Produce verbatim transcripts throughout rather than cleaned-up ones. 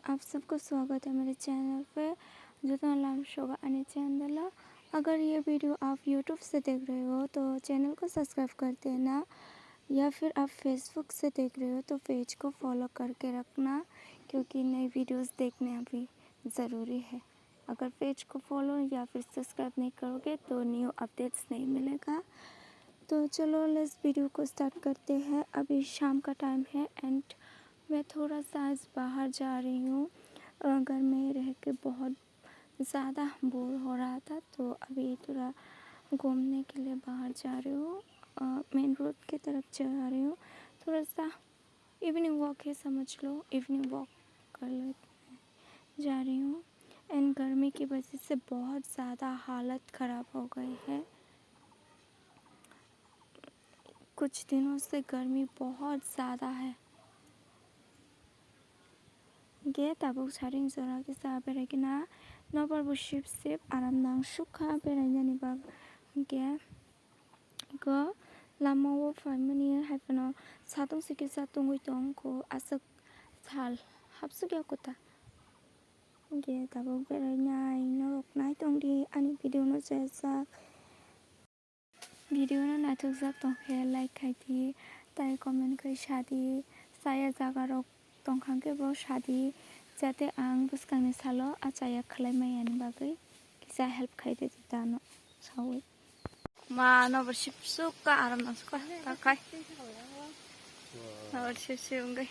आप सबको स्वागत है मेरे चैनल पे। Jotono lam sogo ani channel o. अगर ये वीडियो आप YouTube से देख रहे हो तो चैनल को सब्सक्राइब कर देना, या फिर आप फेसबुक से देख रहे हो तो पेज को फॉलो करके रखना, क्योंकि नई वीडियोस देखने अभी ज़रूरी है। अगर पेज को फॉलो या फिर सब्सक्राइब नहीं करोगे तो न्यू अपडेट्स नहीं मिलेगा। तो चलो, लेट्स वीडियो को स्टार्ट करते हैं। अभी शाम का टाइम है एंड मैं थोड़ा सा आज बाहर जा रही हूँ। अ, घर में रह के बहुत ज़्यादा बोर हो रहा था, तो अभी थोड़ा घूमने के लिए बाहर जा रही हूँ। अ, मेन रोड की तरफ जा रही हूँ। थोड़ा सा इवनिंग वॉक है, समझ लो, इवनिंग वॉक कर लेते हैं। जा रही हूँ। एंड गर्मी की वजह से बहुत ज़्यादा हालत ख़राब हो गई है। कुछ दिनों से गर्मी बहुत ज़्यादा है। Ge tabuk saring jora kisa berai kina nobar bo sip sip aram nang sukha berai nani bag ge. Go lama o phaimani hai phano satung se kisa tungui tong kho, aswk sal hapsuk ya kota. Ge tabuk berai nai norok nai tong di ani video no chajak. Video no naithokjak tongkhe like khai di, tai comment khai sa di, chaya jaga rok tongkha khe bo sa di, jate ang bwskangni salo a chaya khlai maya ni bagwi kisa help khai di tano sawi. Ma no bo sip suk ka aram nang suk ka ta khai. No bo sip suk wngwi.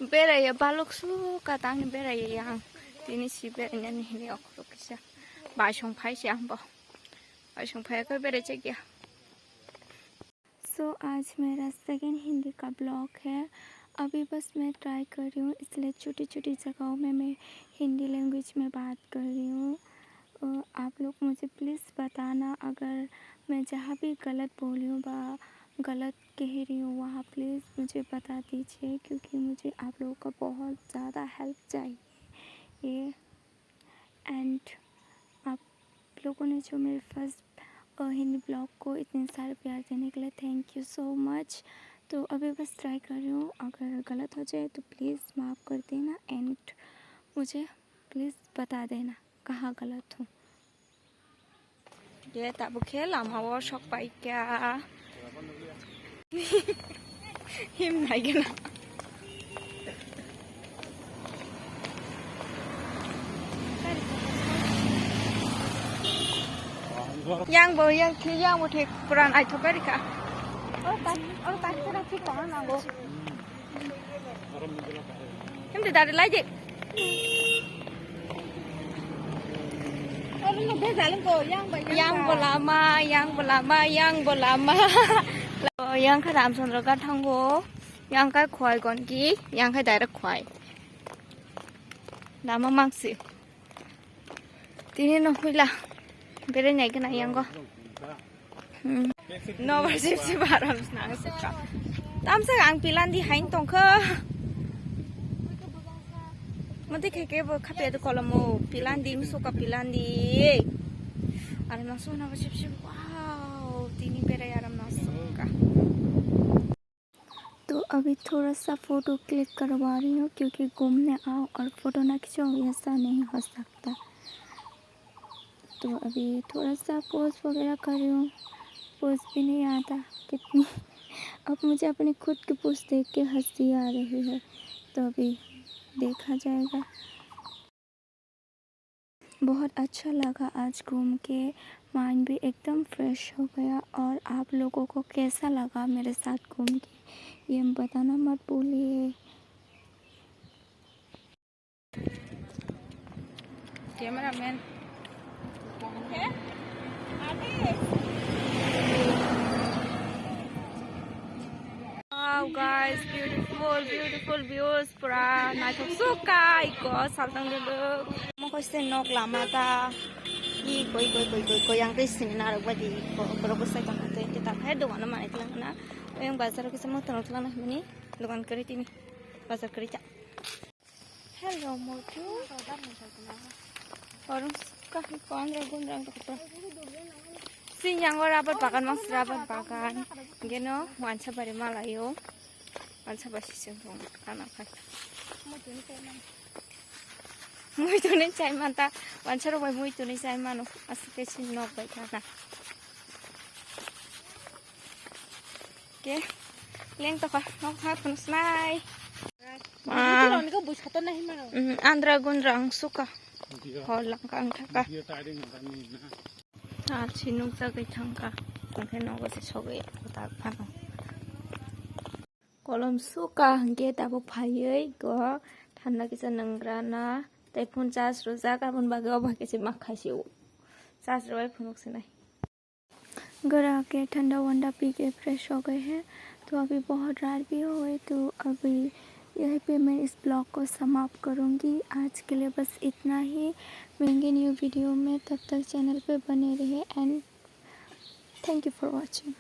Beraiya baluk suk ka tangni beraiya yang. Tini si berainani hini okhorok kisa. Baisong phai se ang bo. Baisong phai ko berai chek ya. So आज मेरा सेकंड हिंदी का ब्लॉग है। अभी बस मैं ट्राई कर रही हूँ, इसलिए छोटी-छोटी जगहों में मैं हिंदी लैंग्वेज में बात कर रही हूँ। अ, आप लोग मुझे प्लीज़ बताना अगर मैं जहाँ भी गलत बोली हूँ बा गलत कह रही हूँ, वहाँ प्लीज़ मुझे बता दीजिए, क्योंकि मुझे आप लोगों का बहुत ज़्यादा हेल्प चाहिए। एंड आप लोगों ने जो मेरे फर्स्ट, अ, हिंदी ब्लॉग को इतने सारे प्यार देने के लिए थैंक यू सो मच। तो अभी बस ट्राई कर रही हूँ, अगर गलत हो जाए तो प्लीज़ माफ़ कर देना एंड मुझे प्लीज़ बता देना कहाँ गलत हूँ। Ye tabuk khe lama o sok pai kha. Him nai gana. Yang bo, yang thi, yang bo thik pura naithok bai rikha. Oro tak, oro tak khe thik tongna nango. Him de dari lai de. Oro no bejal ko, yang ba, yang ba. Yang bo lama, yang bo lama, yang bo lama. Yang kha Ramchandra Ghat thango. Yang kha Khowai Gonki, yang kha direct Khowai. Lama mangsi. Tini no huila. Bere nai kena yango. Hmm. No ba sip sip aram nang sukha. Tamsa ang pilandi hain tongkha. Mati kheke bo khape do kolomo pilandi musuka pilandi. Aram nang sukha no ba sip sip. Wow, tini bere aram nang sukha. तो अभी थोड़ा सा photo click करवा रही हूँ, क्योंकि घूमने आओ और फ़ोटो ना खींचो, ऐसा नहीं हो सकता। तो अभी थोड़ा सा पोज वगैरह कर रही हूँ, पोज भी नहीं आता कितनी। अब मुझे अपनी खुद की पोज देख के हंसी आ रही है, तो अभी देखा जाएगा। बहुत अच्छा लगा आज घूम के, माइंड भी एकदम फ्रेश हो गया। और आप लोगों को कैसा लगा मेरे साथ घूम के, ये बताना मत भूलिए। Cameraman. Wow, guys, beautiful, beautiful views. Pura naithok sukha iko saltang duduk. Mokoi se nok lama ta. Iko, iko, iko, iko, iko, yang tei sini narok bai di iko, iko rok bwsai tongkha tei tei ta phai dogan o manwi twlang na. Oyang bazar o kisa motom twlang na hwnwi dogan kwrwi tini bazar kwrwi ta. Hello, Motu. Orang kahwi kondra gundra doktor. Sing yang o rubber bagan, mas rubber bagan. Geno wansa bari malayo. Mansa bai sising rong kana khai. Mui tuni chai man ta, mansa rok bai mui tuni chai mano, aswk khe sin nok bai kana. Ke, leng tokha, nok ha phunuk snai. Roni ko buj khator nahi mano. Andra gundra ang suka. Hor langka ang thaka. Video tiring ang kami na. Ar si nukjagwi thangkha, hwnkhe nogo se sogwi tak phano. Kolom suka hwnkhe tabuk phaiwi go thanda kisa nwngrana tei phone charge rwjak, aboni bagwi o bai khe se ma khaisio charge rwbai phunuk sinai. घर आके ठंडा वंडा पी के फ्रेश हो गए हैं, तो अभी बहुत रात भी हो गई, तो अभी यहीं पे मैं इस ब्लॉग को समाप्त करूँगी। आज के लिए बस इतना ही। मिलेंगे न्यू वीडियो में, तब तक चैनल पे बने रहिए and thank you for watching।